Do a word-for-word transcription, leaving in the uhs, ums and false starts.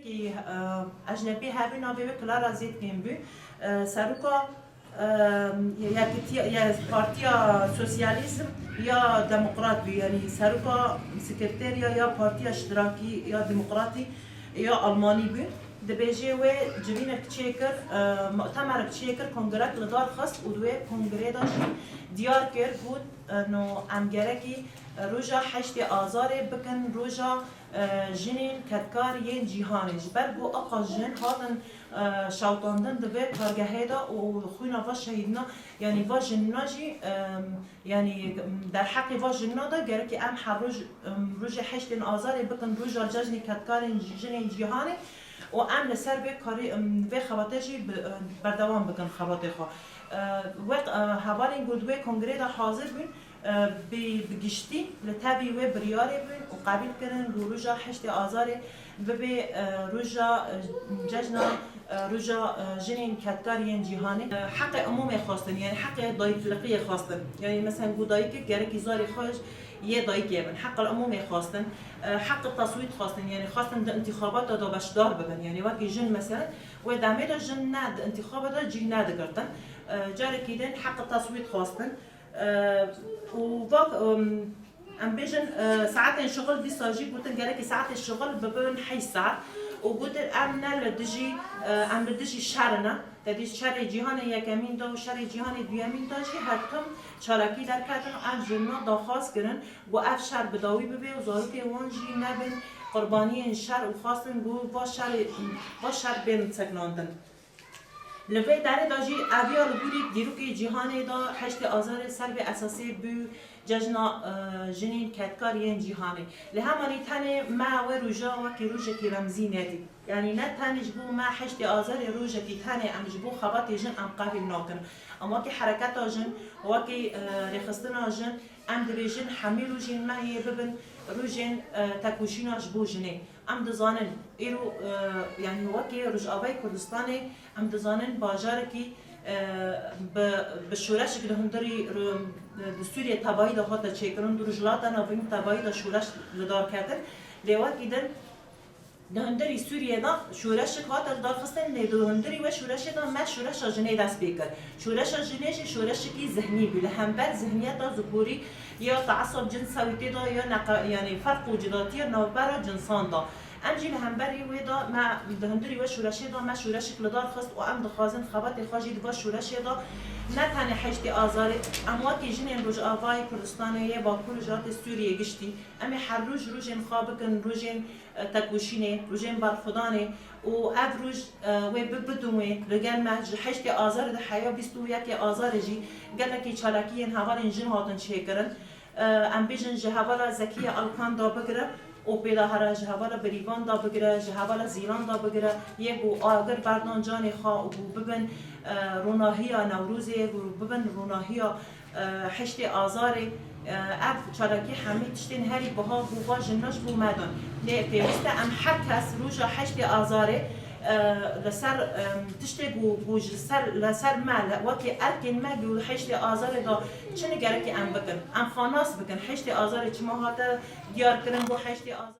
Ki, e, ecnebî hebû navê wê Clara Zetkin bû. E, seroka, e, yekitiya, ya Partiya Sosyalîzm ya Demokrat bû, yanî seroka sekreteriya ya Partiya Îştirakî ya Demokratî ya Almanî bû. Dibêje wê civînek çêkir, e, mutemerek çêkir, kongrek li dar xist û di wê kongrê de jî diyar kir, got, e, no em gerekî roja heştê Azarê bikin roja e, jinên kedkar yên cîhanê. Ji ber ku aqa jin hatin, e, şewitandin di vê kargehê de û xwîna va şehîdina, yanî va jinina jî, e, yanî derheqê va jinina de gerekî em her roj, em, rojê heştên Azarê bikin roja cejnê kedkarên jinên cîhanê û em li ser vê karî, em, vê xebatê jî bi, em, berdewam bikin xebatê xwe. E, wek, e, hevalên ku di wê kongrê de hazir bûn, e, bi, bi giştî li tevî wê biryarê bûn û qebîl kirin ku roja heştê Azarê bibe, e, roja, e, cejna, e, roja, e, jinên kedkar yên cîhanê. E, heqê umûmê xwestin, yanî heqê dayiklikiyê xwestin. Yanî mesela ku dayikek gerekî zarê xwe yê dayikê bin. Heqê umûmê xwestin, e, heqê teswît xwestin, yanî xwestin di întîxabata de beşdar bibin. Yanî wekî jin mesela wê demê de jin ne di întîxaba de cî nedigirtin. E, carekî din heqê teswît xwestin. E, û va, em, em bêjin, e, saetên şixul dîsa jî gotin gerekî saetê şixul bibin heşt saet. Û gotin em ne li dijî, e, em li dijî şer ne. Te dî şerê cîhanê yekemîn de û şerê cîhanê duyemîn de jî her tim çalakî derketin û ev jina daxwaz kirin ku ev şer bi dawî bibe û zarokên wan jî nebin qurbaniyên şer û xwestin ku va şerê, va şer bên sekinandin. Li vê derê de jî eviya li gorî dîrokê cîhanê de heştê Azarê ser vê esasê bû cejna, e, jinên kedkar yên cîhanê. Li hemanî tenê me wê roja wekî rojekî remzî nedî. Yanî ne tenê ji bo me heştê Azarê rojekî tenê em ji bo xebatê jin em qebîl nakin. Em wekî hereketa jin, wekî, e, rêxistina jin, em dibêjin hemî rojên me yê bibin rojên, e, tekoşîna ji bo jinê. Em dizanin, îro, e, yanî wekî Rojavayê Kurdistanê, em dizanin bajarekî, e, bi, bi şoreşek li hundirî ru-, di Sûriyê tevayî de hate çêkirin, di Rojhilata Navîn tevayî de şoreş li dar ketin. Lê wekî din di hundirî Sûriyê de şoreşek hate li dar xistin, lê di hundirî wê şoreşê de me şoreşa jinê dest pê kir. Şoreşa jinê jî şoreşekî zihnî bû. Li hember zihniyeta zikorî ya teasub cinsewî tê de ya neqa-, yanî ferq û cudatiya navbera cinsan de. Em jî li hemberî wê de me di hundirî wê şoreşê de me şoreşek li dar xist û em dixwazin xebatê xwe jî di va şoreşê de ne tenê heştê Azarê, em wekî jinên Rojavayê Kurdistanê yê Bakur û Jihatê Sûriyê giştî, em ê her roj rojên xwe bikin rojên, e, tekoşînê, rojên berxwedanê û ev roj, e, wê bi-, bidin wê li gel me ji heştê Azarê de heya bîst û yekê Azarê jî gelekî çalakiyên hevalên jin hatin çêkirin. E, em bêjin ji hevala Zekiye Alkan da bigire, Opê da here, ji hevala Birîvan da bigire, ji hevala Zîlan da bigire, yê ku agir berdan canê xwe û ku bibin, e, ronahiya Newrozê, yê ku bibin ronahiya, e, heştê Azarê. E, ev çalakî hemî tiştên herî biha ku va jina ji bo me dan. Lê pêwîst e em her kes roja heştê Azarê, e, li ser, e, tiştê ku, ku ji ser, li ser me, li, wekî erkên me ku heştê Azarê de çi ne gerekî em bikin. Em xwe nas bikin. Heştê Azarê çima hate diyar kirin bo heştê Azarê.